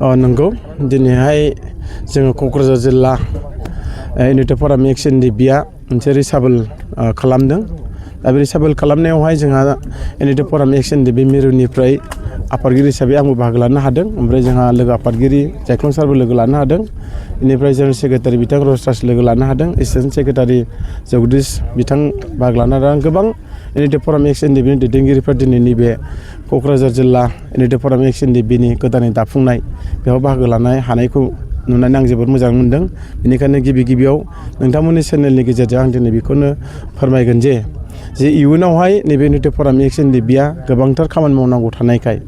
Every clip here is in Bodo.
नंगौ दिनैहाय जोङो क'क्राझार जिल्ला इउनिटि फराम एक्सन बिया मोनसे रिसाबल खालामदों। दा बे रिसाबल खालामनायावहाय जोंहा इउनिटि फराम एक्सन बे मिरुनिफ्राय आफादगिरि हिसाबै आंबो बाहागो लानो हादों। ओमफ्राय जोंहा लोगो आफादगिरि जायख्लं सारबो लोगो लानो हादों। बेनिफ्राय जेनेरेल सेक्रेटारि बिथां रसराज लोगो लानो हादों। एसिस्टेन्ट सेक्रेटारि जगदीश बिथां बाहागो लानो हादों। गोबां इउनिटि फराम एक्सन बिनि दैदेनगिरिफ्रा दिनै नैबे क'क्राझार जिल्ला इउनिटि फराम एक्सन बिनि गोदानै दाफुंनाय बेयाव बाहागो लानो हानायखौ नुनानै आं जोबोद मोजां मोनदों। बेनिखायनो गिबियाव नोंथांमोननि चेनेलनि गेजेरजों आं दिनै बेखौनो फोरमायगोन जे इयुनावहाय नैबे इउनिटि फराम एक्सन बिया गोबांथार खामानि मावनांगौ थानायखाय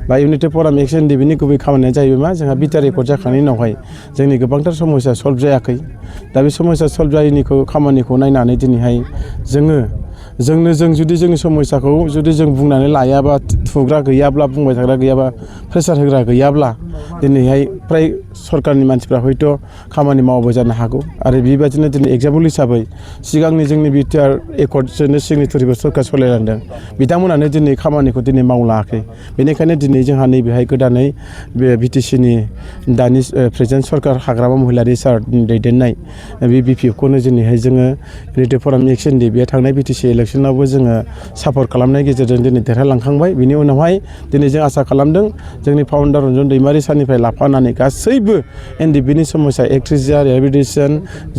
बा इउनिटि फराम एक्सन बिनि गुबै खामानिया जाहैबाय मा जोंहा बिटिआर रेकर्ड जाखांनायनि उनावहाय जोंनि गोबांथार समस्या सल्भ जायाखै। दा बे समस्या सल्भ जायैनिखौ खामानिखौ नायनानै दिनैहाय जों जुदि जोंनि समस्याखौ जुदि जों बुंनानै लायाबा थुग्रा गैयाब्ला बुंबाय थाग्रा गैयाबा प्रेसार होग्रा गैयाब्ला दिनैहाय फ्राय सरकारनि मानसिफ्रा हयथ' खामानि मावाबो जानो हागौ। आरो बेबायदिनो दिनै एग्जाम्पल हिसाबै सिगांनि जोंनि बिटिआर रेकर्डजोंनो सिगनेटरिबो सरकार सालायलांदों। बिथांमोनानो दिनै खामानिखौ दिनै मावलाङाखै। बेनिखायनो दिनै जोंहा नैबेहाय गोदानै बे बिटिसिनि दानि प्रेजेन्ट सरकार हाग्रामा महिलारि सारनि दैदेननाय बे बिपिएफखौनो दिनैहाय जोङो इउनिटि फराम एक्सन बे थांनाय बिटिसि इलेक्सनावबो जोङो सापर्ट खालामनायनि गेजेरजों दिनै देरहालांखांबाय। बिनि उनावहाय दिनै जों आसा खालामदों जोंनि फाउन्डार रन्जन दैमारि सारनिफ्राय लाफानानै गासैबो एनडिएफबिनि समस्या एक्ट्रिजिया रिहेबिलिटेसन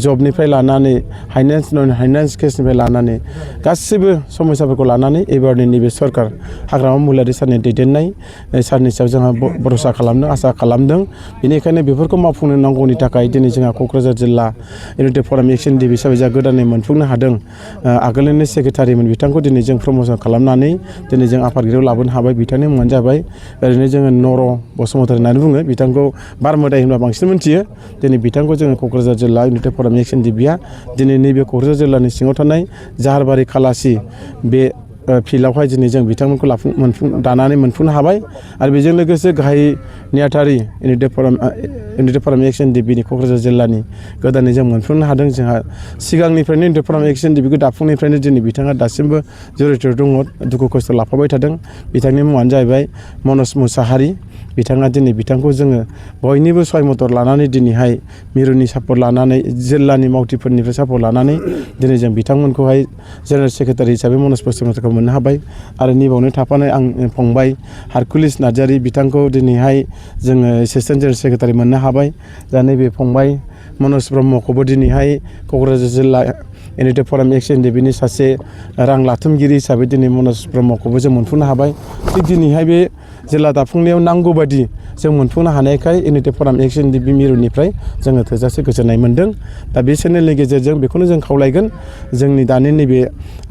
जबनिफ्राय लानानै फाइनान्स केसनिफ्राय लानानै गासैबो समस्याफोरखौ लानानै एबारनि नैबे सरकार हाग्रामा महिलारि सारनि दैदेननाय सारनि सायाव जोंहा भरसा खालामदों आसा खालामदों। बेनिखायनो बेफोरखौ मावफुंनो नांगौनि थाखाय दिनै जोंहा क'क्राझार जिल्ला इउनिटि फराम एक्सन हिसाबै जोंहा गोदानै मोनफुंनो हादों। आगोलनि सेक्रेटारिमोन बिथांखौ दिनै जों प्रमसन खालामनानै दिनै जों आफादगिरियाव लाबोनो हाबाय। बिथांनि मुङानो जाबाय ओरैनो जोङो नर' बसुमतारी होननानै बुङो। बिथांखौ बारमोदाय होनबा बांसिन मिथियो। दिनै बिथांखौ जोङो क'क्राझार जिल्ला इउनिटि फराम एक्सन बिया दिनै नैबे क'क्राझार जिल्लानि सिङाव थानाय जाहारबारि खालासि बे फिल्डआवहाय दिनै जों बिथांमोनखौ दानानै मोनफुंनो हाबाय। आरो बेजों लोगोसे गाहाय नेहाथारि इउनिटि फराम एक्सन बिनि क'क्राझार जिल्लानि गोदानै जों मोनफुंनो हादों। जोंहा सिगांनिफ्रायनो इउनिटि फराम एक्सन बिखौ दाफुंनिफ्रायनो दिनै बिथाङा दासिमबो जुरित' दङ, दुखु खस्थ' लाफाबाय थादों। बिथांनि मुङानो जाहैबाय मनज मुसाहारि। बिथाङा दिनै बिथांखौ जोङो बयनिबो सहाय मदद लानानै दिनैहाय मिरुनि सापर्ट लानानै जिल्लानि मावथिफोरनिफ्राय सापर्ट लानानै दिनै जों बिथांमोनखौहाय जेनेरेल सेक्रेटारि हिसाबै मनज बसुमतारीखौ मोननो हाबाय। आरो नैबावनो थाफानाय आं फंबाय हारकुलिस नार्जारि बिथांखौ दिनैहाय जोङो एसिस्टेन्ट जेनेरेल सेक्रेटारि मोननो हाबाय। दा नैबे फंबाय मनज ब्रह्मखौबो दिनैहाय क'क्राझार जिल्ला इउनिटि फराम एक्सन बिनि सासे रां लाथुमगिरि हिसाबै दिनै मनज ब्रह्मखौबो जों मोनफुंनो हाबाय। थिग दिनैहाय बे जिल्ला दाफुंनायाव नांगौ बायदि जों मोनफुंनो हानायखाय इउनिटि फराम एक्सन बि मिरुनिफ्राय जोङो थोजासे गोजोननाय मोनदों। दा बे चेनेलनि गेजेरजों बेखौनो जों खावलायगोन जोंनि दानि नैबे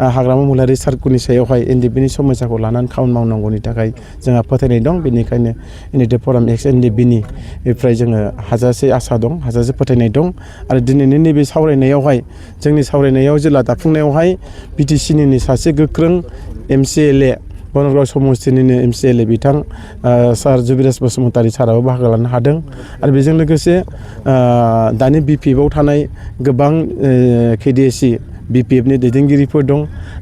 हाग्रामा महिलारि सारनि सायावहाय एनडिएफबिनि समस्याखौ लानानै खामानि मावनांगौनि थाखाय जोंहा फोथायनाय दं। बेनिखायनो इउनिटि फराम एक्सन बिनिफ्राय जोङो हाजासे आसा दं, हाजासे फोथायनाय दं। आरो दिनैनि नैबे सावरायनायावहाय जोंनि सावरायनायाव जिल्ला दाफुंनायावहाय बिटिसिनिनो सासे गोख्रों एमसिएलए बनगाव समस्तिनिनो एमसिएलए बिथां सार जुबिराज बसुमतारी साराबो बाहागो लानो हादों। आरो बेजों लोगोसे दानि बिपिएफआव थानाय गोबां केडिएसि बिपिएफनि दैदेनगिरिफोर दं।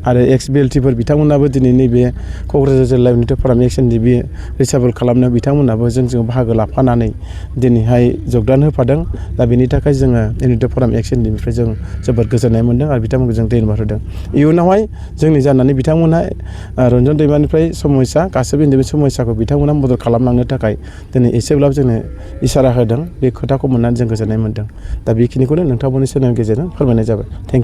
आरो एक्स बिएलटिफोर बिथांमोनाबो दिनै नैबे क'क्राझार जिल्ला इउनिटि फराम एक्सन बे रिसाबल खालामनायाव बिथांमोनाबो जोंजों बाहागो लाफानानै दिनैहाय जगदान होफादों। दा बेनि थाखाय जोङो इउनिटि फराम एक्सन निफ्राय जों जोबोद गोजोननाय मोनदों आरो बिथांमोनखौ जों धन्यबाद होदों। इयुनावहाय जोंनि जानानै बिथांमोनहा रन्जन दैमानिफ्राय समस्या गासैबो एनडिएफबि समस्याखौ बिथांमोना मदद खालामलांनो थाखाय दिनै एसेब्लाबो जोंनो इसारा होदों। बे खोथाखौ मोननानै जों गोजोननाय मोनदों। दा बेखिनिखौनो नोंथांमोननि चेनेलनि गेजेरजों फोरमायनाय जाबाय। Thank you.